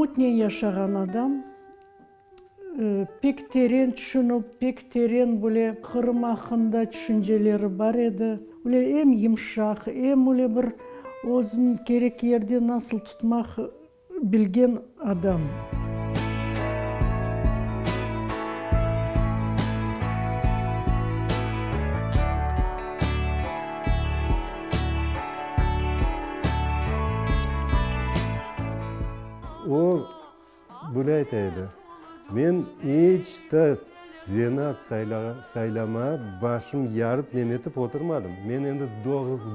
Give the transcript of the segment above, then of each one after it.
Ümütnen yaşağan adam, pek teren tüşünip, pek teren böyle Qırım aqqında tüşünceleri bar edi. Öyle em yımşaq, em öyle bir özüni kerek yerde nasıl tutmaq bilgen adam. O, böyle ayta edi, Men iç te zenaat saylamağa başım yarıp nemetip oturmadım. Men endi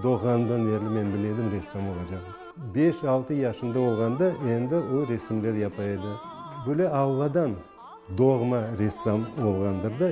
doğğandan berli men bile edim ressam olacağım. Beş-altı yaşında olğanda endi o resimler yapa edi. Böyle Alladan doğma ressam olğandır da.